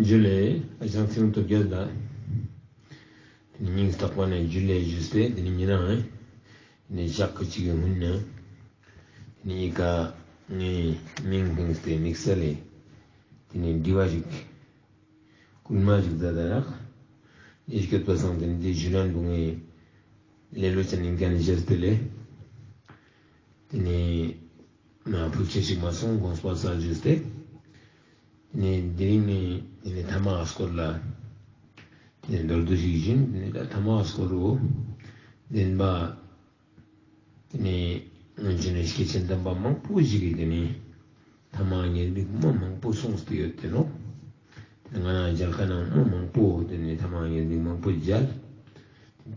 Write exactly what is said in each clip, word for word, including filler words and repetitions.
ཇུ་ལེ། ཨ་ཞང་ཚེ་རིང་སྟོབས་རྒྱལ་ལགས། དེ་ནས་སྙིང་ཐག་པ་ནས་ཇུ་ལེ་ཞུས་ཏེ། དེ་ནས་ཉེ་རང་། དེ་ནས་ཞག་གི་གཅིག་གི་སྔོན་ན། དེ་ནས་ཨི་ཀ་ངའི་མིང་སྙིང་སྟེ་དམིགས་བསལ་ལས། དེ་ནས་འདྲི་བ་ཞིག་སྐུལ་མ་ཞིག་མཛད་དང་ཡག་ཨེ་སྐྱོད་པ་སང་དེ་ནས་དེ་ཞུ་ལན་བུ་ངའི་ལེ་ལོ་ཅན་ཡིན་མཁན་ཞིག་དེ་ལས། དེ་ནས་མ་ཕུགས་ཆེ་ཞིག་མ་སོང་དགོངས་པ་སལ་ཞུས་ཏེ། དེ་ནས་དེ་རིང་ནས་དེ་ནས་ཐ་མག་སྐོར་ལ་དེ་ནས་མདོར་བསྡུས་ཤིག་བཞིན། དེ་ནས་ད་ཐ་མག་སྐོར་རུ་བདེན་པ། དེ་ནས་སྔོན་བྱོན་ནས་སྐྱེས་ཆེན་དམ་པ་མང་པོ་ཞིག་གིས་དེ་ནས་ཐ་མག་ཉེས་དམིགས་མ་མང་པོ་གསུངས་ཏེ་ཡོད་དེ་ནོ། དེ་ནས་ང་རང་མཇལ་ཁ་ནང་མ་མང་པོ་དེ་ནས་ཐ་མག་ཉེས་དམིགས་མང་པོ་མཇལ།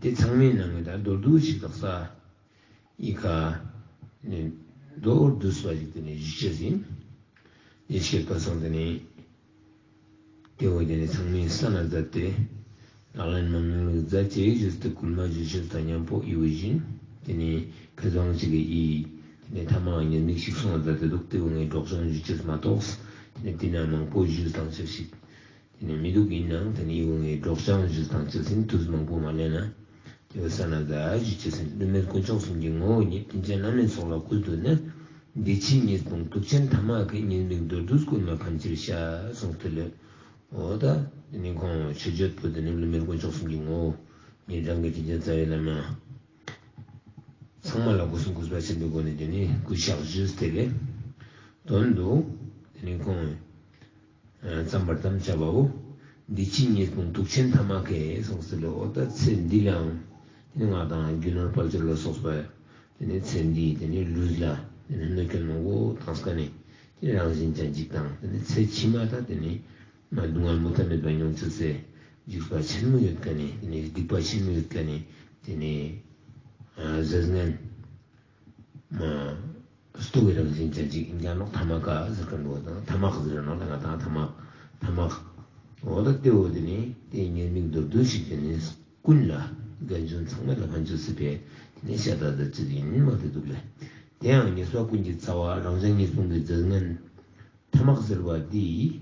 དེ་ཚང་མའི་ནང་ནས་ད་མདོར་བསྡུས་ཤིག་དག་ས། ཨི་ཁ་ནས་མདོར་བསྡུས་པ་ཞིག་དེ་ནས་ཞུ་ཆེད་ཡིན། ཡེ་ཤེས་པ་སང་དེ་ནས་དེ་བོ་དེ་ནས་ཚང་མས་ས་ན་མཛད་དེ། ལག་ལེན་མང་ཉུང་ལུགས་མཛད་ཅེས་ཞུས་ཏེ་སྐུལ་མ་ཞུ་ཆེད་དང་མཉམ་པོ་ཡི་བུ་བཞིན། དེ་ནས་ཁ་སང་གཅིག་གི་ཡི། དེ་ནས་ཐ་མག་ཉེས་དམིགས་ཤིག་གསུང་བ་མཛད་དེ་འདུག་དེ་བོ་ངས་སྒྲོག་སྦྱང་ཞུ་ཆེད་མ་གཏོགས། དེ་ནས་དེ་ན་མང་པོ་ཞུས་དང་ཆེད་ཞིག་དེ་ནས་མི་འདུག་ཡིན་ནའང་དེ་ནས་ཡི་བོ་ངས་སྒྲོག་སྦྱང་ཞུས་དང་ཆེད་ཟིན་དུས་མང་པོ་མ་ལེན་ན། དེ་བས་ས་ན་ད་ཞུ་ཆེད་ཟིན། བསླུ་མེད་དཀོན་མཆོག་གསུམ་གྱི་ངོ་བོ་ཉིད། དྲིན་ཅན་བླ་མའི་ཚོགས་ལ་བསྐུལ་དུ་གནས། འདི་ཕྱིའི་ཉེས་ལྟུང་དུག་ཆེན་ཐ་མག་གི། ཉེས་དམིགས་མདོར་བསྡུས་བསྐུལ་མ་ཕན་ཕྱིར་བྱ། གསུངས་ཏེ་ལས། འོ་ད་དེ་ནས་ཁོང་མཆོད་བརྗོད་པོ་དེ་ནས་བསླུ་མེད་དཀོན་མཆོག་གསུམ་གྱི་ངོ་བོ་ཉིད་རང་གི་དྲིན་ཅན་རྩ་བའི་བླ་མ་ཚང་མ་ལ་སྒོ་གསུམ་གུས་པ་ཆེན་པོའི་སྒོ་ནས་དེ་ནས་གུས་ཕྱག་ཞུས་ཏེ་ལས། དོན་དུ་དེ་ནས་ཁོང་བརྩམས་པར་དམ་བཅའ་བའོ། འདི་ཕྱིའི་ཉེས་ལྟུང་དུག་ཆེན་ཐ་མག་གི་གསུངས་སྲོལ་ལོ། འོ་ད་ཚེ་འདི་ལའང་དེ་ནི་ང་དང་རྒྱུ་ནོར་དཔལ་འབྱོར་ལ་སོགས་པ་དེ་ནི་ཚེ་འདིའི་དེ་ནི་ལུས་ལ་དེ་ནི་གནོད་སྐྱོན་མང་པོ་བཏང་སྐབས་ནས། དེ་ནི་རང་བཞིན་ཅན་ཅིག་དང་། དེ་ནི་ཚེ་ཕྱི་མ་ད་དེ་ནི་མ་སྡུག་བསྔལ་མུ་མཐའ་མེད་པ་མྱོང་ཚུལ་ཚེ་འཇིགས་པ་ཆེན་མོ་ཡོད་སྐབས་ནས། དེ་ནི་སྡིག་པ་ཆེན་མོ་ཡོད་སྐབས་ནས། དེ་ནི་ཟས་ངན་མ་སྟོ་བའི་རང་བཞིན་ཅན་ཅིག་ཡིན་ཀྱང་ནོག་ཐ་མག་ག་ཟེར་ག་འགྲོ་དང་། ཐ་མག་ཟེར་ནོག་ལ་ང་དང་ཐ་མག་ཐ་མག་འོ་ད་དེ་འོ་དེ་ནི་དེ་ཉེས་དམིགས་མདོར་བསྡུས་ཤིག་དེ་ནི་ཀུན་ལ་རྒན་གཞོན་ཚང་མ་ལ་ཕན་ཆོད་སྲིད་པས། དེ་ནི་ཤ་སྟག་ད་ཅི་ཡིན་མ་དེ་འདུག་ལེ། དེ་ཡང་ཉེས་པ་ཀུན་གྱི་རྩ་བ་རང་བྱུང་ཉེས་ལྟུང་གི་རྫས་ངན་ཐ་མག་ཟེར་བ་འདི།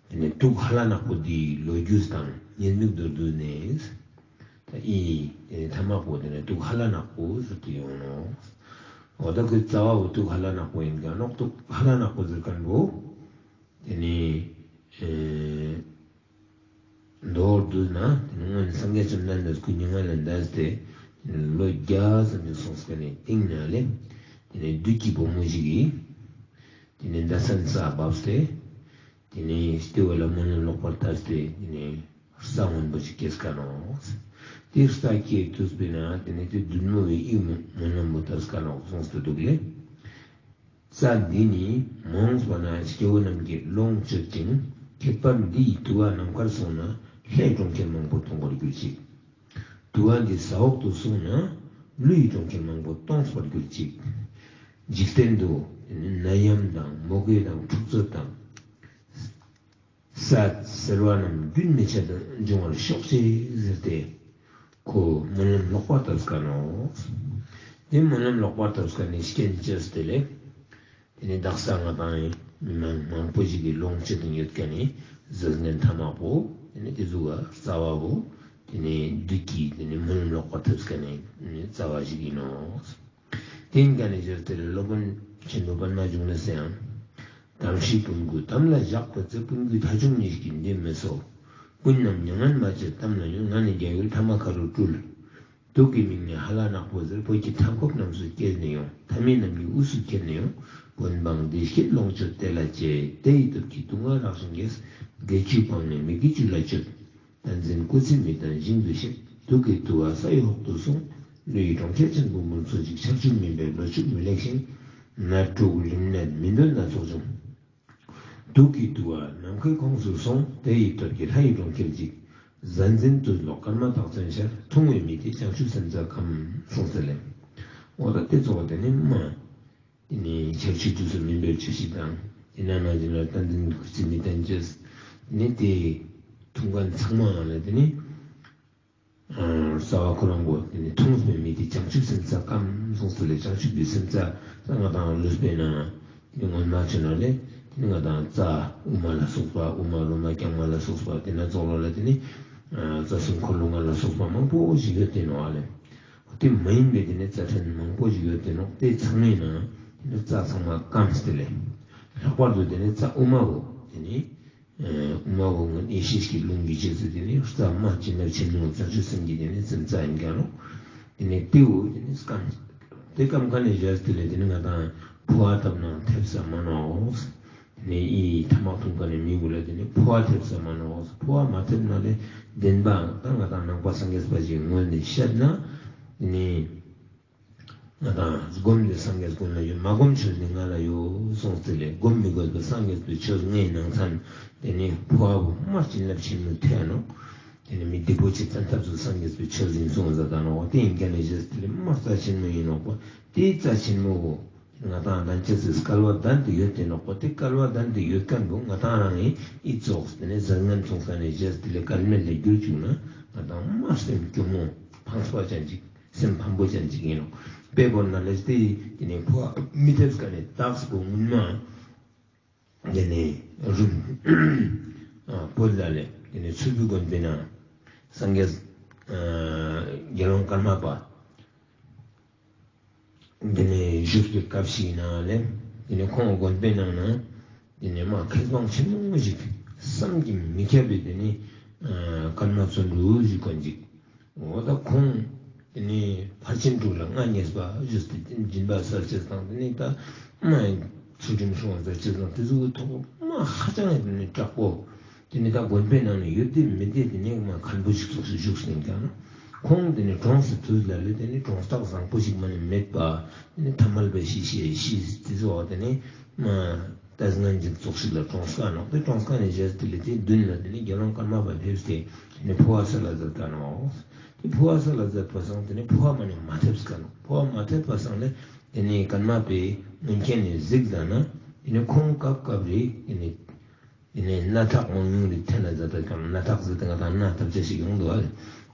དེ་ནས་དུག་ཧ་ལ་ནག་པོ་འདིའི་ལོ་རྒྱུས་དང་ཉེས་དམིགས་མདོར་བསྡུས་ནས། ད་ཨི་དེ་ནས་ཐ་མག་པོ་དེ་ནས་དུག་ཧ་ལ་ནག་པོ་ཟེར་དུ་ཡོང་ནོ། འོ་ད་ཁོའི་རྩ་བ་བོ་དུག་ཧ་ལ་ནག་པོ་ཡིན་ཀྱང་ནོག་དུག་ཧ་ལ་ནག་པོ་ཟེར་མཁན་བོ། དེ་ནས་ཨེ། མདོར་བསྡུས་ན་དེ་ནི་སྔོན་སངས་རྒྱས་བཅོམ་ལྡན་འདས་སྐུ་མྱ་ངན་ལས་འདས་ཏེ་ལོ་བརྒྱ་ཙམ་ཞིག་སོང་སྐབས་ནས་སྟེང་ན་ལས། དེ་ནས་བདུད་ཀྱི་བུ་མོ་ཞིག་གིས་དེ་ནས་མདའ་སེན་ས་བབས་ཏེ། དེ་ནས་སྟེ་བ་ལ་སྨོན་ལམ་ལོག་པར་བཏབ་སྟེ། དེ་ནས་རྩྭ་སྔོན་པོ་ཞིག་སྐྱེས་ཀ་ནོག་དེ་རྩྭ་སྐྱེས་དུས་པས་ན་དེ་ནས་དེ་བདུད་མོ་བའི་ཡིད་སྨོན་ལམ་པོ་བཏབ་ཀ་ནོག་གསུངས་ཏེ་འདུག་ལེ། རྩྭ་འདི་ནི་མང་སོང་ན་སྐྱེ་བོ་རྣམས་ཀྱིས་ལོངས་སྤྱོད་ཅིང་། ཁྱད་པར་འདི་ཡི་དུ་བ་ནམ་མཁར་སོང་ན་ལྷའི་གྲོང་ཁྱེར་མང་པོ་མཐོང་བར་གྱུར་ཅིག་དུ་བ་འདི་ས་འོག་ཏུ་སོང་ན་ཀླུའི་གྲོང་ཁྱེར་མང་པོ་སྟོངས་པར་གྱུར་ཅིག་འཇིག་རྟེན་དུ་ནད་ཡམས་དང་མུ་གེ་དང་འཁྲུག་རྩོད་དང་། ས་སེར་བ་རྣམས་རྒྱུན་མི་འཆད་དུ་འབྱུང་བར་ཤོག་ཅིག་ཟེར་ཏེ། ཁོ་སྨོན་ལམ་ལོག་པར་བཏབ་ཀ་ནོག་དེ་སྨོན་ལམ་ལོག་པར་བཏབ་ཀ་ནས་རྐྱེན་བྱས་ཏེ་ལས། དེ་ནས་དག་ས་ང་དང་མི་མང་མང་པོ་ཞིག་གིས་ལོངས་སྤྱོད་དུ་ཡོད་ཀ་ནས་ཟས་ངན་ཐ་མག་པོ། དེ་ནས་དེ་ཟུག་ག་རྩ་བ་བོ། དེ་ནས་བདུད་ཀྱིས་དེ་ནས་སྨོན་ལམ་ལོག་པར་བཏབ་ཀ་ནས་རྩ་བ་ཞིག་ཡིན་ནོག་དེ་ཡིན་ཀ་ནས་ཟེར་ཏེ་སློབ་དཔོན་ཆེན་པོ་པདྨ་འབྱུང་གནས་སུ་ཡང་། དམ་ཤེས་སྤུན་དགུ་དམ་ལ་བཞག་པའི་ཚེ། སྤུན་དགུའི་ཐ་ཆུང་ཉིད་ཀྱིས་འདི་མི་གསོ། སྤུན་རྣམས་མྱ་ངན་མ་བྱེད་དམ་ལ་ཡོང་། ང་ནི་རྒྱལ་ཡུལ་ཐ་མག་ཁ་རུ་སྤྲུལ། དུག་གི་མིང་ནི་ཧ་ལ་ནག་པོ་ཟེར། བོད་ཀྱི་ཐབ་ཁབ་རྣམས་སུ་སྐྱེས་ནས་ཡོང་། ཐ་མལ་རྣམས་ཀྱི་དབུས་སུ་ཁྱེར་ནས་ཡོང་། བོད་འབངས་བདེ་སྐྱིད་ལོངས་སྤྱོད་དེ་ལ་སྤྱད། དེ་ཡི་སྟོབས་ཀྱིས་སྡུག་བསྔལ་རགས་ཤིང་གེགས། དགེ་བཅུ་སྤངས་ནས་མི་དགེ་བཅུ་ལ་སྤྱོད། བསྟན་འཛིན་སྐུ་ཚེ་མི་ལྡན་ཞིང་དུ་གཤེགས། དུག་གི་དུ་བ་ས་ཡི་འོག་ཏུ་སོང་། ཀླུ་ཡི་གྲོང་ཁྱེར་ཅན་ཕུང་པོར་འཚོ་ཞིང་། ཆར་ཆུ་མུན་པས་ལོ་ཕྱུགས་མི་ལེགས་ཤིང་། ནད་དྲུག་རིམས་ནད་མི་འདོད་སྣ་ཚོགས་འབྱུང་། དུག་གི་དུ་བ་ནམ་མཁའི་ཁོངས་སུ་སོང་། དེ་ཡི་སྟོབས་ཀྱིས་ལྷ་ཡི་གྲོང་ཁྱེར་འཇིག་བཟའ་འཛིན་དུག་སློག་སྐར་མ་དག་ཅན་ཤར། འཐུང་བའི་མི་དེ་བྱང་ཆུབ་སེམས་རྩ་སྐམ། གསུངས་ཟེར་ལེ། འོ་ད་དེ་ཚོ་བ་དེ་ནི་མ། དེ་ནི་ཆར་ཆུ་དུས་སུ་མི་འབེབས་བཅུ་བཞི་དང་། དེ་ན་ན་བཞིན་ལ་བསྟན་འཛིན་སྐུ་ཚེ་མི་ལྡན་བཅས། དེ་ནི་དེ་འཐུང་མཁན་ཚང་མ་ལ་དེ་ནི། རྩ་བ་ཁོ་རང་གོ། དེ་ནི་འཐུང་བའི་མི་དེ་བྱང་ཆུབ་སེམས་རྩ་སྐམ་གསུངས་སོ་ལེ། བྱང་ཆུབ་ཀྱི་སེམས་རྩ་ང་དང་ལུས་པའི་ནང་དེ་ནི་ངོ་མ་ཆོད་ན་ལེ། དེ་ནི་ང་དང་རྩ་དབུ་མ་ལ་སོགས་པ། དབུ་མ་ལོ་མ་རྐྱང་མ་ལ་སོགས་པ། དེ་ན་ཙོག་ལ་ལ་དེ་ནི་རྩ་གསུམ་འཁོར་ལོ་ལྔ་ལ་སོགས་པ་མང་པོ་ཞིག་ཡོད་དེ་ནོག་ཨ་ལེ། དེ་མ་ཡིན་པའི་དེ་ནི་རྩ་ཕྲན་མང་པོ་ཞིག་ཡོད་དེ་ནོག་དེ་ཚང་མའི་ནང་དེ་ནི་རྩ་ཚང་མ་སྐམ་སྟེ་ལེ། ལྷག་པར་དུ་དེ་ནི་རྩ་དབུ་མ་བོ་དེ་ནི། དབུ་མ་བོ་ངོ་ཡེ་ཤེས་ཀྱི་རླུང་གི་རྗེས་སུ་དེ་ནི་རྩ་དབུ་མ་བྱིན་རླབས་ཆེན་མོ་རྩ་བཅུ་གསུམ་གྱི་དེ་ནི་སེམས་རྩ་ཡིན་ཀྱང་རུང་། དེ་ནི་དེའུ་དེ་ནི་སྐམ། དེ་སྐམ་མཁན་ནི་བཞག་སྟེ་ལས་དེ་ནི་ང་དང་ཕོ་བ་བཏབ་ན་ཐེབས་ས་མ་ནོག་དེ་ནི་ཨི་ཐ་མག་འཐུང་མཁན་ནི་མི་བོ་ལ་དེ་ནི་ཕོ་བ་ཐེབས་ས་མ་ནོག་ཕོ་བ་མ་ཐེབས་ན་ལས་བདེན་པ་ད་ང་དང་ནང་པ་སངས་རྒྱས་པ་ཞིག་ངོས་ནས་བཤད་ན། དེ་ནི། ང་དང་སྒོམ་དེ་སངས་རྒྱས་ཀུན་ལ་ཡོད། མ་སྒོམ་ཆོས་ནི་ང་ལ་ཡོད་གསུངས་ཏེ་ལས། སྒོམ་མི་དགོས་པའི་སངས་རྒྱས་པའི་ཆོས་ལྔའི་ནང་ཚན་དེ་ནི་ཕོ་བ་བོ་མར་བྱིན་རླབས་ཆེན་མོ་ཐེབས་ནོག་དེ་ནི་མི་སྡིག་པོ་ཆེ་བཙན་ཐབས་སུ་སངས་རྒྱས་པའི་ཆོས་ཡིན་གསུངས་ཟེར་ད་ནོག་དེ་ཡིན་ཀྱང་ནི་རྗེས་དེ་ལས་མར་རྩ་ཆེན་མོ་ཡིན་ནོག་པ། དེའི་རྩ་ཆེན་མོ་བོ་ང་དང་ལན་ཅེས་སི་སྐལ་བ་ལྡན་དུ་ཡོད་དེ་ནོག་པ། དེ་སྐལ་བ་ལྡན་དུ་ཡོད་མཁན་བོ་ང་དང་རང་ཡིན་ཨི་ཙོགས་དེ་ནི་ཟང་ངན་མཚུངས་ཀ་ནས་རྗེས་དེ་ལས་སྐལ་མེད་ལས་གྱུར་བཅུག་ན་ང་དང་མར་སེམས་སྐྱོ་མོ་ཕངས་པ་ཅན་ཅིག་སེམས་ཕམ་པོ་ཅན་ཅིག་ཡིན་ནོག་དཔེ་བོར་ན་ལས་དེ་དེ་ནས་ཕོ་བ་མི་ཐེབས་ཀ་ནས་རྟགས་པོ་སྔོན་མ་དེ་ནས་རུམ་བོད་ལ་ལས་དེ་ནས་ཚུར་བུ་དགོན་པའི་ནང་སངས་རྒྱས་རྒྱལ་དབང་ཀརྨ་པ་དེ་ནས་བཞུགས་པའི་སྐབས་ཤིག་ནང་ལས་དེ་ནས་ཁོང་དགོན་པའི་ནང་ན་དེ་ནས་མ་མཁས་དབང་ཆེན་མོ་ཞིག་བསམ་གྱིས་མི་ཁྱབ་པའི་དེ་ནས་ཀརྨ་བརྩོན་འགྲུས་ཞིག་གོན་ཅིག་འོ་ད་ཁོང་དེ་ནས་ཕར་ཕྱིན་དྲུག་ལ་མངའ་བརྙེས་པ་བཞུགས་ཏེ་དེ་ནས་སྦྱིན་པ་གསར་བཅད་དང་དེ་ནས་ད་མ་ཚུལ་ཁྲིམས་སྲུང་བ་གསར་བཅད་དང་དེ་ཚོའི་ཐོག་མ་ཧ་ཅང་དེ་ནས་དྲག་པོ། དེ་ནས་ད་དགོན་པའི་ནང་ནས་ཡོད་དེ་མི་དེ་དེ་ནས་མ་མཁན་པོ་ཞིག་ཚོགས་སུ་བཞུགས་ཟིན་ཀྱང་ན། ཁོང་དེ་ནས་གྲོངས་སུ་དུས་ལ་ལས་དེ་ནས་གྲོངས་རྟགས་བཟང་པོ་ཞིག་མ་ནས་མེད་པ། དེ་ནས་ཐ་མལ་པའི་ཤི་ཤེས་ཤི་དེ་ཚོ་དེ་ནས་མ་ལྟས་ངན་ཅིག་ཙོགས་ཤིག་ལ་གྲོངས་ཀ་ནོག་དེ་གྲོངས་ཀ་ནས་བཞག་དེ་ལས་དེ་མདུན་ལ་དེ་ནས་རྒྱལ་དབང་ཀརྨ་པ་ཕེབས་ཏེ་དེ་ནས་འཕོ་བ་ས་ལ་མཛད་ཀ་ནོག་དེ་འཕོ་བ་ས་ལ་མཛད་པ་སང་དེ་ནས་འཕོ་བ་མ་ནས་མ་ཐེབས་ཀ་ནོག་འཕོ་བ་མ་ཐེབས་པ་སང་ལས་དེ་ནས་ཀརྨ་པའི་མངོན་མཁྱེན་ནས་གཟིགས་ད་ན་དེ་ནས་ཁོང་སྐབས་སྐབས་རེ་དེ་ནས། དེ་ནས་སྣ་ཐག་མང་ཉུང་རེ་འཐེན་ལ་མཛད་པ་ཀྱང་། སྣ་ཐག་ཟེར་ཏེ་ང་དང་སྣ་ཐབས་ཆ་ཞིག་ཡོང་འདུག་ཨ།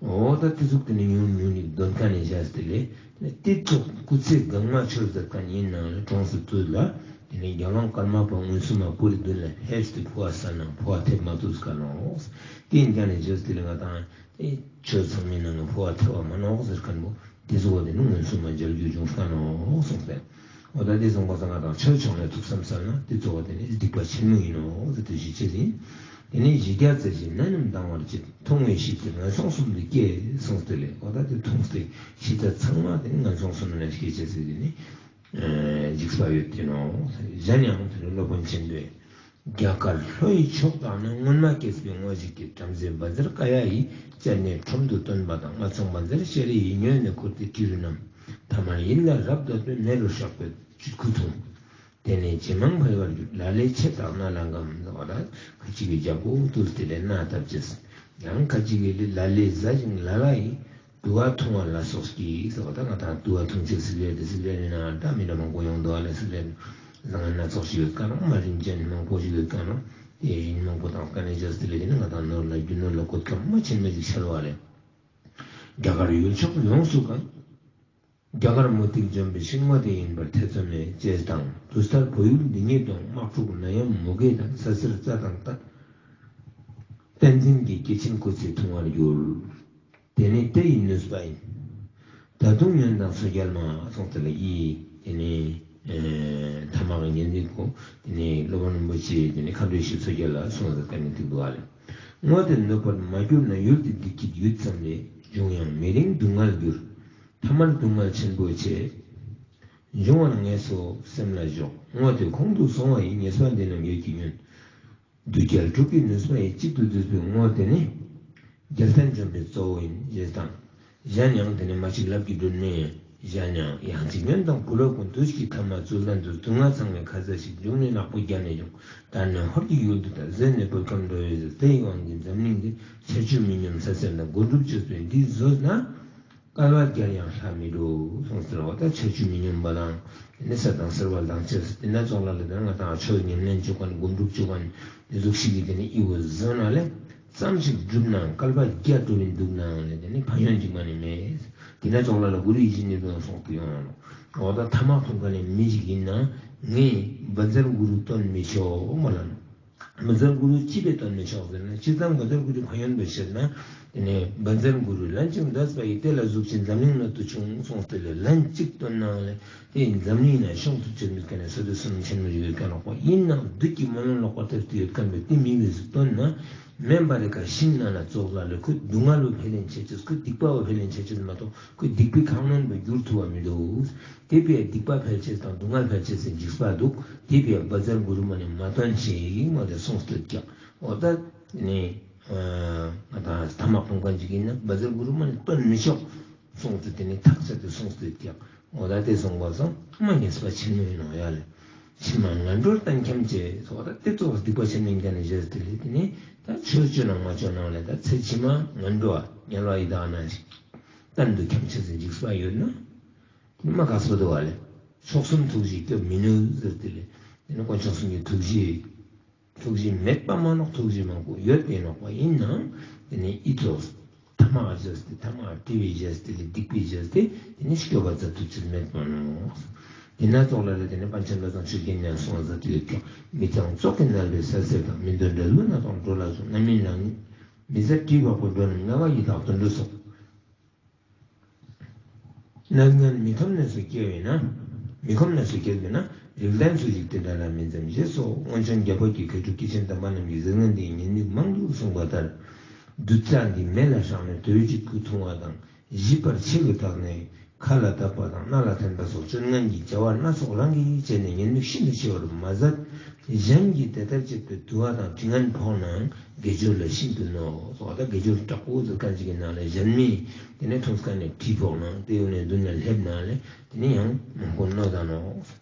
འོ་ད་དེ་ཟུག་དེ་ནས་ཉུང་ཉུང་རེ་འདོན་ཁ་ནས་བཞག་སྟེ་ལས། དེ་ཚོ་སྐུ་ཚེ་གང་མ་ཆོད་མཛད་མཁན་ཡིན་ནའང་ལས་གྲོངས་སུ་ཚུད་ལ། དེ་ནས་རྒྱལ་དབང་ཀརྨ་པ་མངོན་སུམ་མ་པུ་རི་མདུན་ལ་ཕེབས་ཏེ་འཕོ་བ་ས་ནང་འཕོ་བ་ཐེབས་མ་ཐུབ་ཀ་ནོག་དེ་ཡིན་ཀ་ནས་བཞག་སྟེ་ལས་ང་དང་དེ་ཆོས་ཚང་མའི་ནང་ནས་འཕོ་བ་ཐེབས་པ་མ་ནོག་ཟེར་མཁན་པོ་དེ་ཚོ་བ་དེ་ནི་མངོན་སུམ་མ་མཇལ་རྒྱུ་བྱུང་ཀ་ནོག་གསུངས་ཏེ། འོ་ད་འདི་གསུངས་པ་སང་ང་དང་ཆོས་ཕྱོགས་ནས་ཐུགས་བསམ་གསལ་ན་དེ་གཙོ་བོ་དེ་ནི་སྡིག་པ་ཆེན་མོ་ཡིན་ནོ་ཟེར་དུས་ཞིག་ཅེས་ཡིན། དེ་ནས་བཞི་བརྒྱ་རྩ་བཞི་ན་ནིང་ལྡང་བར་བྱེད། མཐོང་བས་ཤེས་ཚེ་ངན་སོང་གསུམ་དུ་སྐྱེ་གསུངས་ཏེ་ལས། འོ་ད་དེ་མཐོང་སྟེ་ཤེས་ཚེ་ཚང་མ་དེ་ནི་ངན་སོང་གསུམ་ལ་སྐྱེ་ཅེས་ཟེར་དེ་ནི་འཇིགས་པ་ཡོད་དེ་ནོ། གཞན་ཡང་དེ་ནི་སློབ་དཔོན་ཆེན་པོས། རྒྱ་གར་ལྷོ་ཡི་ཕྱོགས་དག་ན། སྔོན་མ་སྐྱེས་པའི་དངོས་གཞི་སྐྱེས། བྲམ་ཟེ་བཛྲ་ཀ་ཡ་ཡིས། སྤྱན་ནས་ཁྲོམ་དུ་སྟོན་པ་དང་། རྔ་ཚང་བཛྲ་ཤྲཱི་ཡིས། ཉོན་ནས་འཁོར་ཏེ་སྐྱེས་རུས་རྣམས། ཐ་མལ་ཡིད་ལ་རབ་ལྟོས་པས། མེ་རུ་ཤགས་པའི་ཆུ་ཁུ་འཐུང་། དེ་ནས་ཇེ་མང་འཕེལ་བར་འགྱུར། ལ་ལས་ཆད་དང་ན་ལ་འགམ། ཟེར་བ་ལ་ཁ་ཅིག་གིས་རྒྱལ་པོ་དུས་དེ་ལས་ན་བཏབ་ཅེས། ཡང་ཁ་ཅིག་གིས་ལ་ལས་ཟ་ཞིང་ལ་ལ་ཡིས། དུ་བ་འཐུང་བ་ལ་སོགས་ཀྱིས། ཟེར་བ་ད་ང་དང་དུ་བ་འཐུང་ཆེད་སི་ག་རེཊ་སི་ག་རེཊ་ནི་ན་འདྲ་མི་འདྲ་མང་པོ་ཡོང་འདུག་ཨ་ལས། སི་ག་རེཊ་བཟང་ངན་སྣ་ཚོགས་ཤིག་ཡོད་ཀ་ནོ། མ་རིན་ཅན་མང་པོ་ཞིག་ཡོད་ཀ་ནོ། དེ་རིན་མང་པོ་དང་དཀའ་གནད་ཅན་སི་ལས་དེ་ནི་ང་དང་ནོར་ལ་རྒྱུ་ནོར་ལ་གོད་ཁ་མ་ཆེན་མོ་ཞིག་ཤར་བ་ལས། རྒྱ་གར་ཡུལ་ཕྱོགས་ཡོངས་སུ་གང་། རྒྱ་གར་མུ་སྟེགས་འཇོམས་པའི་ཤིང་། དངོས་དེ་ཡིན་པར་ཐེ་ཚོམ་མེད། ཅེས་དང་། དུས་ལྟར་བོད་ཡུལ་འདི་ཉིད་དུ། དམག་འཁྲུག་ནད་ཡམས་མུ་གེ་དང་། ས་སེར་རྩྭ་དང་རྟ། བསྟན་འཛིན་གྱི་སྐྱེས་ཆེན་སྐུ་ཚེ་ཐུང་བར་འགྱུར། དེ་ནི་དེ་ཡི་ནུས་པ་ཡིན། ད་དུང་ཉོན་དང་སོ་རྒྱལ་མ་གསུངས་ཏེ་ལ་ཡིས་དེ་ནི་ཐ་མག་གི་ཉེན་ཟིན་གོ། དེ་ནི་སློབ་དཔོན་རིན་པོ་ཆེ་དེ་ནི་མཁའ་འགྲོའི་ཞབས་སོ་རྒྱལ་ལ་གསུངས་ཏེ་བཀའ་ནི་ཐུག་འདུག་ཨ་ལས། དངོས་དེ་ནུབ་པར་མ་གྱུར་ན། ཡུལ་དེ་བདེ་སྐྱིད་ཡུད་ཙམ་ལས། འབྱུང་ཡང་མི་རིང་སྡུག་བསྔལ་འགྱུར། ཐ་མལ་སྡུག་བསྔལ་ཆེན་པོ་ཆེ། འབྱུང་བར་ངེས་སོ་སེམས་ལ་ཞོག། དངོས་དེ་ཁོང་དུ་སོང་བ་ཡིས། ཉེས་པ་འདི་རྣམས་ཡོད་ཀྱིས་ཉོན། བདུད་རྒྱལ་དྲུག་གི་ནུས་པ་ཡིས། གཅིག་ཏུ་བསྡུས་པའི་དངོས་དེ་ནི། རྒྱལ་བསྟན་འཇོམས་པའི་གཙོ་བོ་ཡིན། ཞེས་དང་། གཞན་ཡང་དེ་ནི་མ་གཅིག་ལབ་ཀྱི་སྒྲོན་མེ། གཞན་ཡང་ཡང་གཅིག་ཉོན་དང་བུ་སློབ་ཀུན། དུས་ཀྱི་ཐ་མ་ཚུལ་ལྡན་དུ། སྡུག་བསྔལ་ཚང་བའི་ཁ་ཟས་ཤིག། འབྱུང་གནས་ནག་པོ་བརྒྱ་ནས་བྱུང་། དར་ནས་ཧོར་གྱི་ཡུལ་དུ་དར། ཟས་ནི་བོད་ཁམས་འགྲོ་བའི་ཟས། དེ་ཡི་དབང་གིས་འཛམ་གླིང་འདི། ཆར་ཆུ་མི་སྙོམས་ས་སེར་ན། སྒོམ་སྒྲུབ་སྤྱོད་པས་འདི་བཟོད་ན། བསྐལ་པ་བརྒྱར་ཡང་ལྷ་མི་འགྲོ་གསུངས་ཟེར་བ། ད་ཆར་ཆུ་མི་སྙོམས་པ་དང་། དེ་ནས་ས་དང་སེར་བ་ལྡང་ཆེས། དེ་ན་ཙོག་ལ་ལ་དེ་ན་ང་དང་ཆོས་ཉམས་ལེན་བྱེད་མཁན། སྒོམ་སྒྲུབ་བྱེད་མཁན། དེ་ཟུག་ཤིག་གིས་དེ་ནི་ཨི་བོ་བཟོད་ན་ལས། ཙམ་ཞིག་བསྒྲུབས་ནའང་བསྐལ་པ་བརྒྱ་འགྲོ་བའི་འདུག་ནའང་ལས་དེ་ནི་ཕན་ཡོན་གཅིག་མ་ནི་མེད། དེ་ན་ཙོག་ལ་ལ་གུ་རུ་ཡིད་བཞིན་ནི་དོན་སོགས་ཀྱི་ཡོང་ནོ། འོ་ད་ཐ་མག་འཐུང་མཁན་ནི་མི་ཞིག་ཡིན་ན་ ངས་བཛྲ་གུ་རུ་བཏོན་མི་ཆོག་མོ་ལ། བཛྲ་གུ་རུ་ཅི་སྦེ་བཏོན་མི་ཆོག་ཟེར་ན། སྤྱིར་བཏང་བཛྲ་གུ་རུ་ཕན་ཡོན་པའི་ཕྱིར་ན། དེ་ནས་བཛྲ་གུ་རུ་ལན་ཅིག་འདས་པ་ཡི་དེ་ལ་གཟུགས་ཅན་འཛམ་གླིང་ན་དུ་བྱུང་གསུངས་ཏེ་ལས། ལན་གཅིག་བཏོན་ནའང་ལས་དེ་འཛམ་གླིང་ན་ཤོང་ཐུབ་ཅེས་མེད་མཁན་ནི་ས་དེ་བསོད་ནམས་ཆེན་མོ་ཞིག་ཡོད་མཁན་ལོག་པ་ཡིན་ནའང་། བདུད་ཀྱི་སྨོན་ལམ་ལོག་པ་ལྟར་དུ་ཡོད་མཁན་པས་དེ་མི་འོས་སུ་བཏོན་ན། མེ་འབར་རི་ཀ་ཤིང་ནང་ལ་ཙོག་ལ་ལས་ཁོའི་སྡུག་བསྔལ་བོ་འཕེལ་ལེན་བྱེད་ཅེས། ཁོའི་སྡིག་པ་བོ་འཕེལ་ལེན་བྱེད་ཅེས་མ་གཏོགས་ཁོའི་སྡིག་པའི་ཁ་སྣོན་པ་འགྱུར་ཐུབ་པ་མི་འདུག་དེ་བས་སྡིག་པ་འཕེལ་ཅེས་དང་སྡུག་བསྔལ་འཕེལ་ཅེས་སུ་འཇིགས་པ་འདུག་དེ་བས་བཛྲ་གུ་རུ་མ་ནི་མ་བཏོན་ཞིག་མ་དེ་གསུངས་ཏེ་ཀྱང་། འོ་ད་ནི་ང་དང་ཐ་མག་ཕོངས་མཁན་ཅིག་ཡིན་ན་བཛྲ་གུ་རུ་མ་ནི་བཏོན་མི་ཆོག་གསུངས་ཏེ། དེ་ནི་ཐག་བཅད་དེ་གསུངས་ཏེ་ཀྱང་། འོ་ད་དེ་གསུངས་པ་སོང་མ་ངེས་པ་ཆེན་མོ་ཡིན་ནོ་ཡ་ལེ། ཕྱི་མ་ངན་འགྲོར་གཏན་འཁྱམས་བྱེད་སོགས། ད་དེ་ཚོ་སྡིག་པ་ཆེན་མོ་ཡིན་མཁན་ནི་བཞེས་ཏེ་ལས། དེ་ནི་ད་ཆོས་སྤྱོད་ནང་མ་ཆོས་ནང་ལས་ད་ཚེ་ཕྱི་མ་ངན་འགྲོ་བ་དམྱལ་བ་ཡི་དྭགས་ན་ཞིག་གཏན་དུ་འཁྱམས་བྱེད་ཟེར་འཇིགས་པ་ཡོད་ན། དེ་མ་དགའ་སོ་འདུག་བ་ལེ། མཆོག་གསུམ་ཐུགས་རྗེས་སྐྱོབ་མི་ནུས་ཟེར་ཏེ་ལས། དེ་ནི་དཀོན་མཆོག་གསུམ་གྱི་ཐུགས་རྗེ། ཐུགས་རྗེ་མེད་པ་མ་ནོག་ཐུགས་རྗེ་མང་པོ་ཡོད་པའི་ནོག་པ་ཡིན་ནའང་། དེ་ནི་ཨི་ཙོགས་ཐ་མག་བཞེས་ཏེ་ཐ་མག་བྲིས་པའི་བཞེས་ཏེ་ལས་སྡིག་པའི་བཞེས་ཏེ་དེ་ནི་སྐྱོབ་པ་མཛད་ཐུབ་ཅེས་མེད་པ་ནོག་དེ་ན་ཙོག་ལ་ལས་དེ་ནི་པཎ་ཆེན་བློ་བཟང་ཆོས་རྒྱན་ཡང་གསུངས་མཛད་དེ་ཡོད་ཀྱང་། མི་གཙང་བཙོག་གིས་མནར་བའི་ས་གསེར་དང་། མི་འདོད་འབྲས་བུ་སྣ་ཚོགས་འགྲོ་ལ་སོགས། རྣམ་སྨིན་རང་ཉིད་མི་བཟད་བྲིས་པ་པོ་འགྲོ་ནས་དམྱལ་བ་ཡི་དྭགས་དུད་འགྲོ་སོགས། རྣམ་སྨིན་མི་ཁོམ་གནས་སུ་སྐྱེ་བས་ན། མི་ཁོམ་གནས་སུ་སྐྱེ་བས་ན། རིགས་ལྡན་སུ་ཞིག་དེ་འདྲ་ལ་མི་འཛེམ། ཞེས་སོགས་སྔོན་བྱོན་རྒྱལ་པོ་གི་མཁས་གྲུབ་སྐྱེས་ཆེན་དམ་པ་རྣམས་ཀྱིས་ཟིལ་ངན་འདིའི་ཉེས་དམིགས་མང་དུ་གསུངས་པ་ལྟར། བདུད་རྩ་འདི་མེ་ལ་བསྲེགས་ནས་དོས་གཅིག་གུ་འཐུང་བ་དང་། བཞི་པར་ཆེ་གུ་བཏགས་ནས་ཁ་ལ་བཏབ་པ་དང་སྣ་ལ་འཐེན་པ་སོགས་སྤྱོད་ངན་གྱི་བྱ་བ་སྣ་ཚོགས་རང་གིས་བྱས་ནས་ཉེས་དམིགས་ཤིན་ཏུ་ཆེ་བར་མ་ཟད། གཞན་གྱིས་དེ་ལྟར་བྱེད་པའི་དུ་བ་དང་དྲི་ངན་ཕོག་ནའང་དགེ་སྦྱོར་ལ་ཤིན་ཏུ་གནོད། སོགས། ད་དགེ་སྦྱོར་དྲག་པོ་ཟེར་མཁན་ཅིག་གི་ནང་ལས་གཞན་མིས་དེ་ནས་འཐུང་དཀའ་ནས་དྲི་ཕོག་ནའང་། དེ་ཡོང་ནས་མདུན་ལ་སླེབས་ནའང་ལས་དེ་ནས་ཡང་མང་པོ་གནོད་ད་ནོག་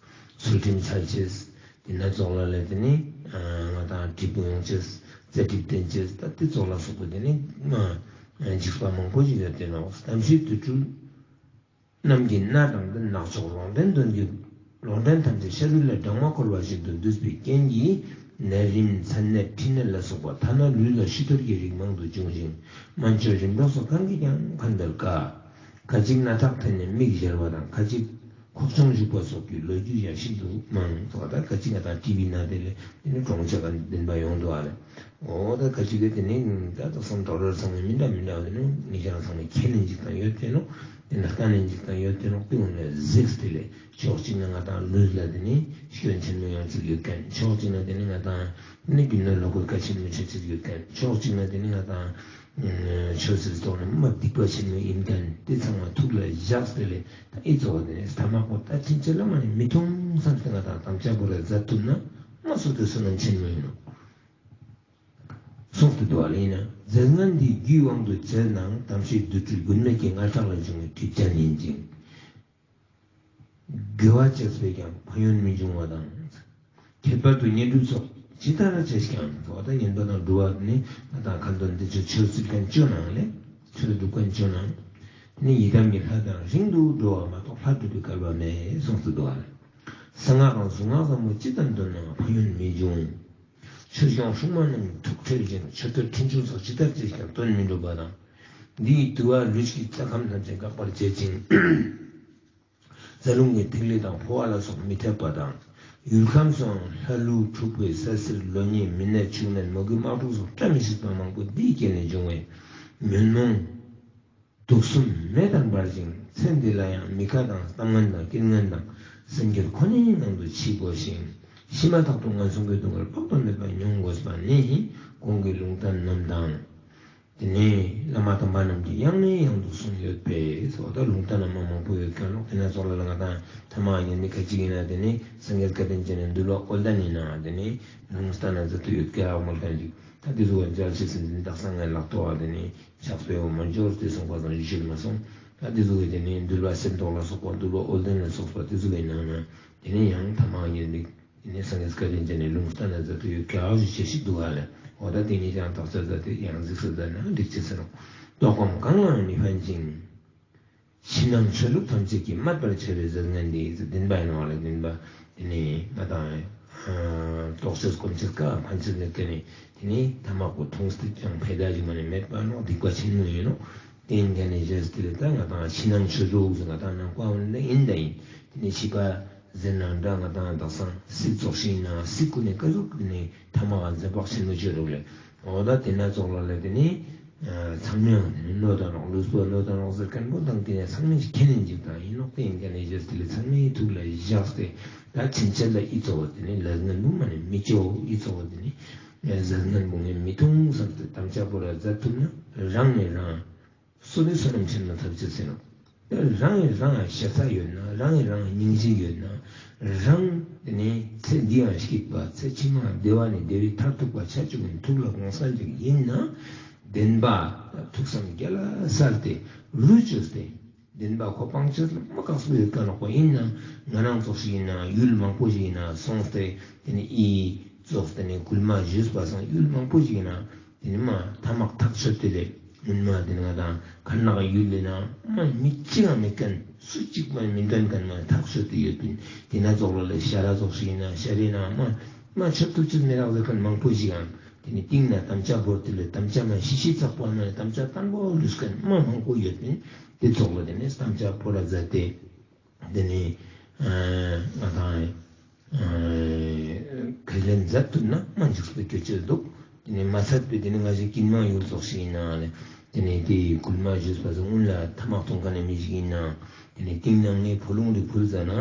ཚུལ་ཁྲིམས་འཆལ་ཅེས། དེ་ན་ཙོག་ལ་ལས་དེ་ནས་ང་དང་དྲིལ་བུ་ཡོང་ཅེས། རྩེ་གྲིབ་བསྟན་ཅེས། ད་དེ་ཙོག་ལ་སོགས་པ་དེ་ནས་མ་འཇིགས་པ་མང་པོ་ཞིག་ཡོད་དེ་ནོག་དམ་ཤེས་དུད་འགྲོ་རྣམས་ཀྱིས་མནར་དང་། དེ་ནག་ཕྱོགས་ལོག་འདྲེན་གདོན་གྱིས། ལོག་འདྲེན་ཐམས་ཅད་ཤ་རུས་ལས་སྦྲང་མ་འཁོལ་བ་བཞིན་དུ་འདུས་པའི་རྐྱེན་གྱིས། ནད་རིམས་མཚན་ནད་མཁྲིས་ནད་ལ་སོགས་པ་ཐ་ན་ལུས་ལ་ཤི་འཐོར་གྱི་རིགས་མང་དུ་འབྱུང་ཞིང་། སྨན་བཅོས་རིམ་གྲོ་སོགས་གང་གིས་ཀྱང་ཁ་འདར་དཀའ། ཁ་ཅིག་སྣ་ཐག་འཐེན་ནས་མིག་བཞེར་བ་དང་། ཁ་ཅིག་ཁོག་ཆུང་བཞུགས་པ་སོགས་ཀྱི་ལོ་རྒྱུས་ཡང་ཤིན་ཏུ་མང་། སོགས། ད་ཁ་ཅིག་ང་དང་ཊི་བི་ན་དེ་ལས་དེ་ནི་གྲོངས་ཆ་ག་བདེན་པ་ཡོང་འདུག་ཨ་ལེ། འོ་ད་ཁ་ཅིག་གིས་དེ་ནི་ད་དུང་སང་ཌོག་ཊར་ཚང་མས་མི་འདྲ་མི་འདྲ་བ་དེ་ནི་མི་ཤ་ཚང་མས་ཁས་ལེན་ཅིག་དང་ཡོད་དེ་ནོ། དེ་ནི་ལྟ་ནས་ཅིག་དང་ཡོད་དེ་ནོ། དེ་འོ་ནས་གཟིགས་ཏེ་ལས་ཕྱོགས་གཅིག་ནས་ང་དང་ལུས་ལ་དེ་ནི་སྐྱོན་ཆེན་མོ་ཡང་ཅིག་ཡོད་མཁན། ཕྱོགས་གཅིག་ནས་དེ་ནི་ང་དང་དེ་ནི་རྒྱུ་ནོར་ལོངས་སྤྱོད་གལ་ཆེན་མོ་ཆེ་ཆེ་ཡོད་མཁན། ཕྱོགས་གཅིག་ནས་དེ་ནི་ང་དང་ཆོས་སྲིད་ཐོག་ནས་མ་སྡིག་པ་ཆེན་མོ་ཡིན་མཁན། དེ་ཚང་མ་ཐུགས་ལ་བཞག་སྟེ་ལས་ད་ཨི་ཙོགས་དེ་ནི་ཐ་མག་པོ་ད་ཕྱིན་ཆད་ལ་མ་ནི་མི་འཐུང་བསམ་སྟེ་ང་དང་དམ་བཅའ་པོ་རེ་མཛད་ཐུབ་ན་མ་སོ་དེ་བསོད་ནམས་ཆེན་མོ་ཡིན་ནོ། གསུངས་ཏེ་འདུག་པ་ལ་ཡིན་ན། ཟིལ་ངན་འདིས་རྒྱུའི་དབང་དུ་བྱས་ནའང་། དམ་ཤེས་དུད་འགྲོའི་རྒྱུན་མེད་ཀྱི་མངལ་ཐག་ལ་འབྱུང་བའི་སྒྲིབ་སྦྱང་ཡིན་ཅིང་། དགེ་བ་བྱས་པས་ཀྱང་ཕན་ཡོན་མི་འབྱུང་བ་དང་། ཁྱད་པར་དུ་བསྙེན་སྒྲུབ་སོགས་ཇི་ལྟར་བྱས་ཀྱང་། འོ་ད་བསྙེན་པ་དང་སྒྲུབ་པ་ནི་ང་དང་ཁ་འདོན་འདི་ཚོ་ཆོས་སྲིད་མཁན་བཅོ་ནང་ལས་ཆོས་སྒྲུབ་མཁན་བཅོ་ནང་ནི་ཡི་དམ་གྱི་ལྷ་དང་རིང་དུ་འགྲོ་བ་མ་གཏོགས་ལྷ་སྒྲུབ་པའི་སྐལ་བ་མེད་གསུངས་སུ་འདུག་པ་ལ། གསང་སྔགས་དང་གཟུངས་སྔགས་ཟབ་མོ་ཅི་ལྟར་འདོན་ནའང་ཕན་ཡོན་མི་འབྱུང་། ཆོས་སྐྱོང་སྲུང་མ་རྣམས་ཐུགས་ཁྲོས་ཤིང་མཆོད་བསྟོད་འཕྲིན་བཅོལ་སོགས་ཇི་ལྟར་བྱས་ཀྱང་དོན་མི་འགྲུབ་པ་དང་། འདིའི་དུ་བ་ལུས་ཀྱི་རྩ་ཁམས་ཐམས་ཅད་འགག་པར་བྱེད་ཅིང་། རྩ་རླུང་གི་ཐིག་ལེ་དང་ཕོ་བ་ལ་སོགས་མི་འཐད་པ་དང་། ཡུལ་ཁམས་སུའང་ལྷ་ཀླུ་འཁྲུགས་པའི་ས་གསེར་ལོ་ཉེས་མི་ནད་ཕྱུགས་ནད་མུ་གེ་དམག་འཁྲུག་སོགས་བཀྲ་མི་ཤིས་པ་མང་པོ་འདིའི་རྐྱེན་ལས་འབྱུང་བས་ཉོན་མོངས་དུག་གསུམ་མེ་ལྟར་འབར་ཞིང་། ཚེ་འདི་ལ་ཡང་མི་ཁ་དང་གཏམ་ངན་དང་སྐྱིད་ངན་དང་སེམས་སྐྱིད་ཁོ་ནའི་ངང་དུ་འཆི་དགོས་ཤིང་། ཤི་མ་ཐག་ཏུ་ངན་སོང་གི་སྡུག་བསྔལ་དཔག་ཏུ་མེད་པ་མྱོང་དགོས་པ་ནི་གོང་གི་ལུང་བསྟན་རྣམས་དང་། དེ་ནས་བླ་མ་དམ་པ་རྣམས་ཀྱིས་ཡང་ནས་ཡང་དུ་གསུངས་ཡོད་པས་སོ། ད་ལུང་བསྟན་རྣམས་མང་པོ་ཡོད་མཁན་ལོ། དེ་ན་ཙོགས་ལ་ལ་ང་དང་ཐ་མག་ཉན་ནི་ཁ་ཅིག་ཡིན་ན་དེ་ནས་སངས་རྒྱས་བསྐལ་དོན་ཅན་ནས་འདུལ་བ་དབུ་ལྡན་ཡིན་ནའང་དེ་ནས་ལུང་བསྟན་ན་མཛད་དུ་ཡོད་མཁན་ཨ་མོ་ལྡན་ཅིག་ད་དེ་ཚོ་བ་མཇལ་ཆེ་ཟིན་འཛིན་དག་ས་ངའི་ལག་ཐོག་བ་དེ་ནས་ཕྱག་དཔེ་བ་མ་འབྱོར་ཏེ་སོང་པ་དང་ཡུལ་ཤུལ་མ་སོང་། ད་དེ་ཚོ་གི་དེ་ནས་འདུལ་བ་གསེར་མདོག་ལ་སོགས་པ་འདུལ་བ་དབུ་ལྡན་ལ་སོགས་པ་དེ་ཚོ་གི་ནང་ན་དེ་ནས་ཡང་ཐ་མག་ཉན་པའི། དེ་ནས་སངས་རྒྱས་བསྐལ་དོན་ཅན་ནས་ལུང་བསྟན་ན་མཛད་དུ་ཡོད་ག་ཞུ་བྱེད་ཞིག་འདུག་ག་ལས། འོ་ད་དེ་ཉིད་ཀྱང་དག་ས་མཛད་དེ་ཡང་གཟིགས་སུ་མཛད་ན་འགྲིག་ཅེས་ཟེར་རོ། ལྟོགས་སྐོམ་གང་ལའང་མི་ཕན་ཅིང་། ཕྱི་ནང་ཆོས་ལུགས་ཐམས་ཅད་ཀྱིས་སྨད་པར་བྱ་བའི་ཟིལ་ངན་འདི་ཟེར་བདེན་པ་ཡིན་ནོ་ལ་བདེན་པ། དེ་ནས་ང་དང་ལྟོགས་ཆེས་སྐོམ་ཆེས་ཀ་ཕན་ཆེས་མེད་མཁན་ནི་དེ་ནས་ཐ་མག་པོ་འཐུང་སྟེ་ཀྱང་ཕན་ཐོགས་ཅིག་མ་ནས་མེད་པ་ནོ། སྡིག་པ་ཆེན་མོ་ཡིན་ནོ། དེ་ཡིན་མཁན་ནི་ཞེས་དེ་ལས་ད་ང་དང་ཕྱི་ནང་ཆོས་ལུགས་ཟེར་ང་དང་ནང་པ་འོན་ན་ཡིན་ད་ཡིན། དེ་ནས་ཕྱི་པ། ཟེར་ན་འདྲ། ང་དང་དག་སང་སྲིད་ཚོགས་ཤིག་ཡིན་ན་སྲིད་ཀུན་ནས་ཀ་ཟུག་ནས་ཐ་མག་ག་འཛེམ་བག་ཆེན་མོ་བྱེད་རོགས་ལས། འོ་ད་དེ་ན་ཙོགས་ལ་ལས་དེ་ནི་ཚང་མས་ཡང་དེ་ནི་གནོད་དང་རོགས། ལུས་པོ་གནོད་དང་རོགས་ཟེར་མཁན་པོ་དང་དེ་ནས་ཚང་མས་ཁས་ལེན་ཅིག་དང་ཡིན་ནོག། དེ་ཡིན་མཁན་ནི་བཞེས་དེ་ལས་ཚང་མའི་ཐུགས་ལ་བཞག་སྟེ། ད་ཕྱིན་ཆད་ལ་ཨི་ཙོགས་དེ་ནི་ལས་ངན་པོ་མ་ནི་མི་ཅོ། ཨི་ཙོགས་དེ་ནི་ལས་ངན་པོ་ངས་མི་མཐོང་བསམ་སྟེ་དམ་བཅའ་པོ་ར་མཛད་ཐུབ་ན་རང་ནས་རང་བསོད་བདེ་བསོད་ནམས་ཆེན་མོ་ཐོབ་ཅེས་ཟེར་ནོག། རང་ཡི་རང་ལ་ཤ་ཚ་ཡོད་ན། རང་ཡི་རང་ལ་སྙིང་རྗེ་ཡོད་ན། རང་དེ་ནས་ཚེ་འདི་ཡང་སྐྱིད་པ། ཚེ་ཕྱི་མ་བདེ་བ་ནས་བདེ་བའི་མཐར་ཐུག་པ་ཆ་བཅུག་ནས་ཐུགས་ལ་དགོངས་ས་ཅིག་ཡིན་ན། བདེན་པ་ཐུགས་བསམ་རྒྱ་ལ་གསལ་ཏེ་རུ་བཅོས་ཏེ། བདེན་པ་ཁོ་སྤང་བྱེད་ལ་མ་ཁག་པོ་ཡོད་ཀ་ནོག་པ། ཡིན་ན་ང་རང་ཙོགས་ཤིག་ཡིན་ན་ཡུལ་མང་པོ་ཞིག་ཡིན་ན་སོང་སྟེ་དེ་ནས་ཨི་ཙོགས་དེ་ནས་སྐུལ་མ་ཞུས་པ་སང་ཡུལ་མང་པོ་ཞིག་ཡིན་ན། དེ་ནི་མ་ཐ་མག་ཐག་ཆོད་དེ་ལས་སྔོན་མ་དེ་ནི་ང་དང་ཁར་ནག་ཡུལ་ལས་ན་མ་མི་གཅིག་ཡང་མེད་མཁན། སུ་གཅིག་མ་མི་འདོན་མཁན་མ་ཐག་ཆོད་དེ་ཡོད་པིན། དེ་ན་ཙོགས་ལ་ལས་ཤ་ར་ཙོགས་ཤིག་ཡིན་ན་ཤ་རེ་ན་མ་མ་ཆོད་ཐུབ་ཅིག་མི་རག་ཟེར་མཁན་མང་པོ་ཞིག་ཡང་དེ་ནི་སྟེང་ན་དམ་བཅའ་བོར་དེ་ལས་དམ་བཅའ་མ་ཤི་ཤི་ཚག་པ་མ་དམ་བཅའ་བརྟན་པོ་ལུས་མཁན་མ་མང་པོ་ཡོད་པིན། དེ་ཙོགས་ལ་དེ་ནི་དམ་བཅའ་བོར་ར་མཛད་དེ། དེ་ནས་ང་དང་ཁས་ལེན་མཛད་ཐུབ་ན་མ་འཇིགས་པའི་སྐྱོ་ཅེས་འདུག། དེ་ནས་མ་ཚད་པའི་དེ་ནས་ང་ཞིག་ཀིན་མ་ཡུལ་ཙོགས་ཤིག་ཡིན་ན་ལས། དེ་ནས་དེ་ཡི་སྐུལ་མ་ཞུས་པ་ཚོ་སྔོན་ལ་ཐ་མག་འཐུང་མཁན་ནས་མི་ཞིག་ཡིན་ན། དེ་ནས་སྟེང་ན་ངས་ཕོ་ལུང་རིགས་ཕུལ་ཟ་ན།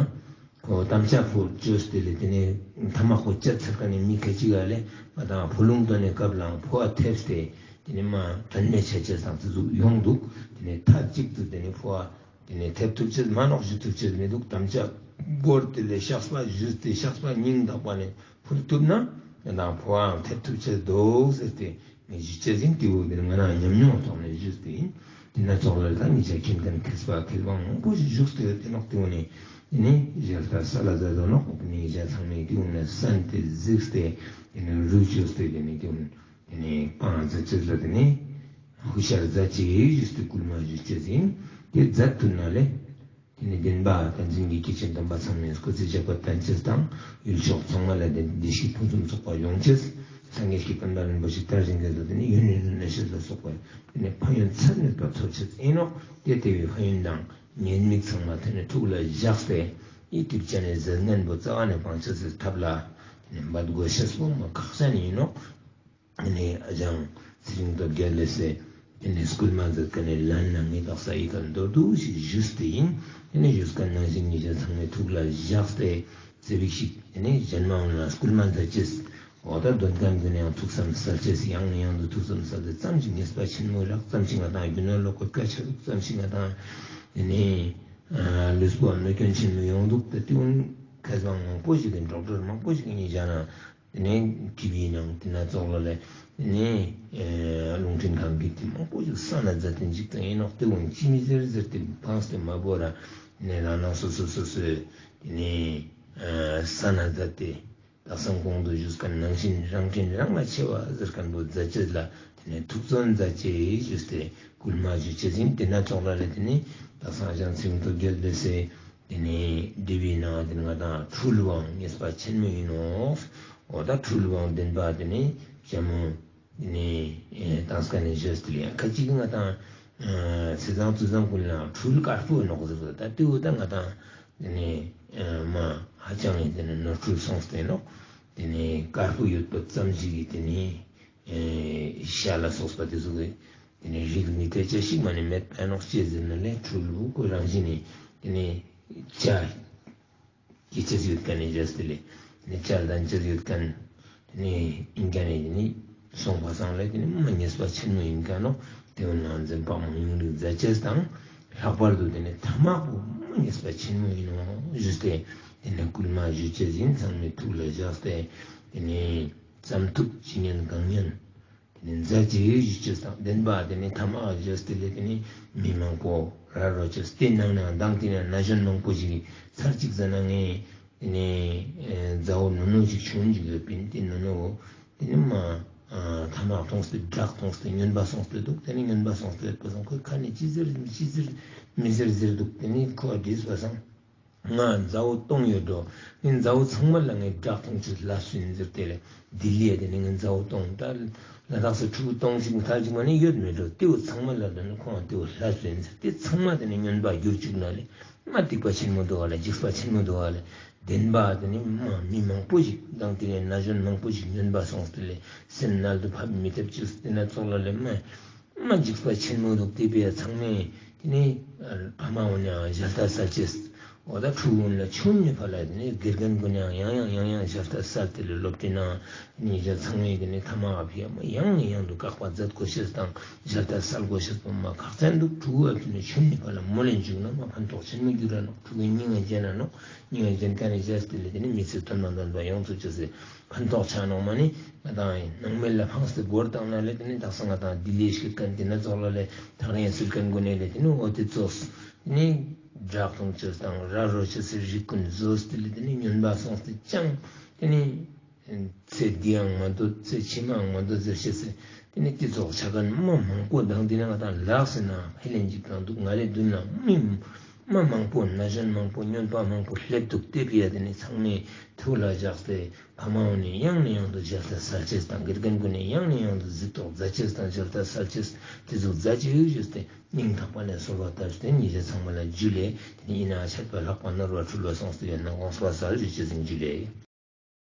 ཁོ་དམ་བཅའ་ཕོ་བཅོས་ཏེ་ལས་དེ་ནས་ཐ་མག་ཁོ་བཅད་ཚར་མཁན་ནས་མི་ཁ་ཅིག་ག་ལས་ང་དང་ཕོ་ལུང་འདོན་ནས་སྐབས་ལའང་ཕོ་བ་ཐེབས་ཏེ་དེ་ནས་མ་དོན་མེད་བྱས་བྱས་སང་དེ་ཚོ་ཡོང་འདུག། དེ་ནས་མཐའ་གཅིག་ཏུ་དེ་ནས་ཕོ་བ། དེ་ནས་ཐེབས་ཐུབ་ཅེས་མ་ནོག་ཞུ་ཐུབ་ཅེས་མི་འདུག། དམ་བཅའ་བོར་དེ་ལས་བཤགས་པ་ཞུས་ཏེ་བཤགས་པ་སྙིང་ཐག་པ་ནས་ཕུལ་ཐུབ་ན་ང་དང་ཕོ་བའང་ཐེབས་ཐུབ་ཅེས་འདུག་ཟེར་ཏེ་ངས་ཞུ་ཅེས་ཡིན། དེ་བོ་དེ་ང་རང་ཉམས་མྱོང་ཐོག་ནས་ཞུས་ཏེ་ཡིན། དེ་ན་ཙོགས་ལ་ད་ངེད་ཅག་མཁྱེན་མཁན་མཁས་པ་མཁས་པ་མང་པོ་ཞིག་བཞུགས་ཏེ་ཡོད་དེ་ནོག། དེ་བོ་ནས་དེ་ནས་ཞལ་ལྟ་ས་ལ་མཛད་དོ་ནོག། དེ་ནས་ངེད་ཅག་ཚང་མས་དེ་བོ་ནས་གསན་ཏེ་གཟིགས་ཏེ་དེ་ནས་རུ་བཅོས་ཏེ་དེ་ནས་དེ་བོ་ནས། དེ་ནས་སྤང་མཛད་ཅེས་ལ་དེ་ནས་ཧུ་ཤར་མཛད་ཅེས་ཞུས་ཏེ་སྐུལ་མ་ཞུ་ཅེས་ཡིན། དེ་མཛད་ཐུབ་ན་ལས། དེ་ནས་བདེན་པ་བསྟན་འཛིན་གྱི་སྐྱེས་ཆེན་དམ་པ་ཚང་མས་སྐུ་ཚེ་ཞབས་པད་བརྟན་ཅེས་དང་ཡུལ་ཕྱོགས་ཚང་མ་ལ་བདེ་བདེ་སྐྱིད་ཕུན་སུམ་ཚོགས་པ་ཡོང་ཅེས། སངས་རྒྱས་ཀྱི་བསྟན་པ་རིན་པོ་ཆེ་དར་ཞིང་རྒྱས་ཏེ་དེ་ནས་ཡུན་རིང་དུ་གནས་ཤེས་ལ་སོགས་པ་དེ་ནས་ཕན་ཡོན་ཚད་མེད་པ་ཐོབ་ཅེས་ཡིན་ནོག། དེ་དེ་བས་ཕན་ཡོན་དང་ཉེས་དམིགས་ཚང་མ་དེ་ནས་ཐུགས་ལ་བཞག་སྟེ་ཡིད་སྒྲིབ་བྱས་ནས་ཟེར་ངན་པོ་རྩ་བ་ནས་སྤང་ཅེས་སི་ཐབས་ལ་དེ་ནས་འབད་དགོས་ཤེས་པོ་མ་ཁག་ཅན་ཡིན་ནོག། དེ་ནས་ཨ་ཅང་ཚེ་རིང་སྟོབས་རྒྱལ་ལགས་སེ། དེ་ནས་སྐུལ་མ་མཛད་མཁན་ནས་ལན་ན་ངས་དག་ས་ཡི་ག་མདོར་བསྡུས་ཤིག་ཞུས་ཏེ་ཡིན། དེ་ནས་ཞུས་མཁན་ནང་བཞིན་ཉེ་ཆར་ཚང་མས་ཐུགས་ལ་བཞག་སྟེ་ཟེར་བའི་ཞིག། དེ་ནས་གཞན་མ་འོང་ལ་སྐུལ་མ་མཛད་ཅེས། འོ་ད་འདོན་མཁན་ཀུན་ཡང་ཐུགས་བསམ་གསལ་ཅེས། ཡང་ནས་ཡང་དུ་ཐུགས་བསམ་གསལ་ཏེ་ཙམ་ཞིག་ངེས་པ་ཆེན་མོ་རག། ཙམ་ཞིག་ང་དང་རྒྱུ་ནོར་ལོ་གོད་ཀ་ཆ་རུག། ཙམ་ཞིག་ང་དང་དེ་ནས་ལུས་པོ་གནོད་སྐྱོན་ཆེན་མོ་ཡོང་འདུག། ད་དེ་འོང་ཁ་སང་མང་པོ་ཞིག་གི་ཌོག་ཊར་མང་པོ་ཞིག་གི་ཉེ་ཆར་ན། དེ་ནས་ཊི་བི་ནང་དེ་ན་ཙོགས་ལ་ལས་དེ་ནས་རླུང་འཕྲིན་ཁང་གི་དེ་མང་པོ་ཞིག་ས་ན་མཛད་དེ་འཇིག་རྟེན་ཡིན་ནོག། དེ་འོང་ཅི་མི་ཟེར་ཟེར་ཏེ་ཕངས་ཏེ་མ་བོ་ར་དེ་ནས་རང་ན་སོ་སོ་སོ་སོའི་དེ་ནས་ས་ན་མཛད་དེ་དག་སང་གོང་དུ་ཞུས་མཁན་ནང་བཞིན་རང་འཕྲིན་རང་ལ་ཆེ་བ་ཟེར་མཁན་པོ་མཛད་ཅེས་ལ་དེ་ནས་ཐུགས་བརྩོན་མཛད་ཅེས་ཞུས་ཏེ་སྐུལ་མ་ཞུ་ཅེས་ཡིན། དེ་ན་ཙོགས་ལ་ལས་དེ་ནས་དག་སང་ཨ་ཞང་ཚེ་རིང་སྟོབས་རྒྱལ་ལགས་སེ། དེ་ནས་ཊི་བི་ནང་དེ་ནས་ང་དང་འཁྲུལ་པའང་ཉེས་པ་ཆེན་མོ་ཡིན་ནོ། འོ་ད་འཁྲུལ་པའང་བདེན་པ་དེ་ནས་ཞྭ་མོ་དེ་ནས་ཏང་སྐད་ནས་བཞོས་ཏེ་ལ་ཡང་ཁ་ཅིག་གིས་ང་དང་ཚེས་བཟང་དུས་བཟང་ཀུན་ལ་འཁྲུལ་དཀར་པོ་ནོག་ཟེར་བ། ད་དེ་བོ་ད་ང་དང་དེ་ནས་མ་ཧ་ཅང་ངས་དེ་ནས་ནོར་འཁྲུལ་སོང་སྟེ་ནོག། དེ་ནས་དཀར་པོ་ཡོད་པ་ཙམ་ཞིག་གིས་དེ་ནས་ཤ་ལ་སོགས་པ་དེ་ཚོ་གི་དེ་ནས་རིགས་ནི་དེ་ཅི་ཞིག་མ་ནས་མེད་པ་ནོག་ཅེས་ཟེར་ན་ལས་འཁྲུལ་པོ་ཁོ་རང་བཞིན་ནས་དེ་ནས་ཅ། ཀྱི་ཅེས་ཡོད་མཁན་ནི་བཞེས་ཏེ་ལས་ནི་ཅ་དང་ཅེས་ཡོད་མཁན་ནི་ཡིན་མཁན་ནི་ནི་སོང་པ་སང་ལས་དེ་ནི་མ་ཉེས་པ་ཆེན་མོ་ཡིན་མཁན་ནོ། དེ་འོ་ན་འཛིན་པ་མང་ཉུང་རིགས་མཛད་ཅེས་དང་ལྷག་པར་དུ་དེ་ནི་ཐ་མག་པོ་མ་ཉེས་པ་ཆེན་མོ་ཡིན་ནོ་ཞུས་ཏེ། དེ་ནི་སྐུལ་མ་ཞུ་ཅེས་ཡིན། ཚང་མའི་ཐུགས་ལ་བཞག་སྟེ་དེ་ནི་ཙམ་ཐུབ་ཅི་ཉན་གང་ཉན། དེ་ནས་མཛད་ཅེས་ཞུ་ཅེས་དང་བདེན་པ་དེ་ནས་ཐ་མག་བཞེས་ཏེ་ལས་དེ་ནས་མི་མང་པོ་ར་རོ་ཅེས་དེ་ནང་ནས་མདང་དེ་ནས་ན་གཞོན་མང་པོ་ཞིག་གིས་ཚར་གཅིག་ཟ་ན་ངས་དེ་ནས་མཛའ་བོ་ནུ་ནུ་ཞིག་བྱུང་ཅིག་ཡོད་པིན། དེ་ནུ་ནུ་བོ་དེ་ནས་མ་ཐ་མག་འཐུངས་ཏེ་ཌྲག་འཐུངས་ཏེ་སྨྱོན་པ་སོང་སྟེ་འདུག། དེ་ནས་སྨྱོན་པ་སོང་སྟེ་ཡོད་པ་སོང་ཁོའི་ཁ་ནས་ཅི་ཟེར་ཅི་ཟེར་མི་ཟེར་ཟེར་འདུག། དེ་ནས་ཁོ་དྲིས་པ་སང་། ང་མཛའ་བོ་སྟོང་ཡོད་འགྲོ། ངའི་མཛའ་བོ་ཚང་མ་ལ་ངས་ཌྲག་འཐུང་ཅེས་ལབ་སུ་ཡིན་ཟེར་ཏེ་ལས་ལྡི་ལི་ཡ་དེ་ནས་ངའི་མཛའ་བོ་སྟོང་ད་ལ་དྭགས་སུ་ཕྲུ་གུ་སྟོང་ཞིག་མཐའ་ཞིག་མ་ནས་ཡོད་མེད་འགྲོ། དེ་བོ་ཚང་མ་ལ་ལ་ནི་ཁོང་དེ་བོ་ལབ་སུ་ཡིན་ཟེར་ཏེ་ཚང་མ་དེ་ནས་སྨྱོན་པ་བསྒྱུར་བཅུག་ན་ལས་མ་སྡིག་པ་ཆེན་མོ་འདུག་བ་ལས་འཇིགས་པ་ཆེན་མོ་འདུག་བ་ལས་ བདེན་པ་དེ་ནི་མ་མི་མང་པོ་ཞིག་དང་དེ་ནས་ན་གཞོན་མང་པོ་ཞིག་ཉོན་པ་སོང་སྟེ་ལས་སེམས་མནལ་དུ་ཕབ་མི་ཐབས་ཅིག་དེ་ན་ཙོགས་ལ་ལས་མ་མ་འཇིགས་པ་ཆེན་མོ་འདུག་དེ་བས་ཚང་མས་དེ་ནི་ཕ་མ་འོ་ནས་ཞལ་ཏ་གསལ་ཅེས། འོ་ད་ཕྲུ་གུ་ལ་ཆུང་ནས་ཕ་ལ་དེ་ནི་དགེ་རྒན་གུན་ཡང་ཡང་ཡང་ཡང་ཡང་ཞལ་ཏ་གསལ་དེ་ལས་སློབ་དེ་ན་ནི་ཞལ་ཚང་མས་དེ་ནི་ཐ་མ་ཨ་ཕི་ཡ་མ་ཡང་ནས་ཡང་དུ་བཀག་པ་མཛད་དགོས་ཤེས་དང་ཞལ་ཏ་གསལ་དགོས་ཤེས་པོ་མ་ཁག་ཚན་འདུག་ཕྲུ་གུ་ཨ་ཕི་ནི་ཆུང་ནས་ཕ་ལ་མོ་ལེན་བཅུག་ན་མ་ཕན་ཐོགས་ཆེན་མོ་རྒྱུ་ར་ནོག་ཕྲུ་གུའི་སྙིང་ང་རྗེ་ན་ནོག་སྙིང་ང་རྗེ་ན་ཀ་ནས་རྗེས་དེ་ལས་དེ་ནི་མི་ཚེ་དོན་དང་ལྡན་པ་ཡོང་ཚུལ་ཅེས་སི་ཕན་ཐོགས་ཆ་ནོག་མ་ནི་ང་དང་ནང་མི་ལ་ཕངས་ཏེ་སྒོར་བཏང་ན་ལས་དེ་ནི་དག་ས་ང་དང་ལྡི་ལི་ཤེས་མཁན་དེ་ན་ཙོགས་ལ་ལས་ཐག་རིང་སུལ་མཁན་གུན་ནས་ལས་དེ་ནི་འོ་དེ་ཙོགས་ནི་སྒྲ་གཏོང་ཅེས་དང་ར་རོ་ཅེས་སི་རིགས་གུན་བཟོས་དེ་ལས་དེ་ནི་ཉོན་པ་སོང་སྟེ་ཅང་དེ་ནི་ཚེ་འདིའང་མ་འདོད་ཚེ་ཕྱི་མའང་མ་འདོད་ཟེར་ཤེས་སི་དེ་ནི་དེ་ཙོགས་ཆ་མཁན་མ་མང་པོ་དང་དེ་ནི་ང་དང་ལགས་སི་ན་ཧེ་ལེན་ཅིག་དང་འདུག་ང་རེ་མདུན་ལ་མི་མ་མང་པོ་ན་གཞོན་མང་པོ་ཉོན་པ་མང་པོ་སླེབས་འདུག་དེ་བས་ཡ་དེ་ནི་ཚང་མས་ཐུགས་ལ་བཞག་སྟེ། ཕ་མ་འོ་ནས་ཡང་ནས་ཡང་དུ་ཞལ་ཏ་གསལ་ཅེས་དང་དགེ་རྒན་གུན་ནས་ཡང་ནས་ཡང་དུ་གཟིགས་རྟོག་མཛད་ཅེས་དང་ཞལ་ཏ་གསལ་ཅེས་དེ་ཚོ་མཛད་ཅེས་ཡོད་ཅེས་ཏེ་སྙིང་ཐག་པ་ནས་གསོལ་བ་བཏབ་སྟེ་ཉེ་ཆར་ཚང་མ་ལ་འཇུ་ལེ། དེ་ནས་ཡིན་ན་ཆད་པ་ལྷག་པ་ནོར་བ་འཁྲུལ་བ་སོང་སྟེ་ཡོད་ན་དགོངས་པ་སལ་ཞུ་ཅེས་ཟིན་འཇུ་ལེ།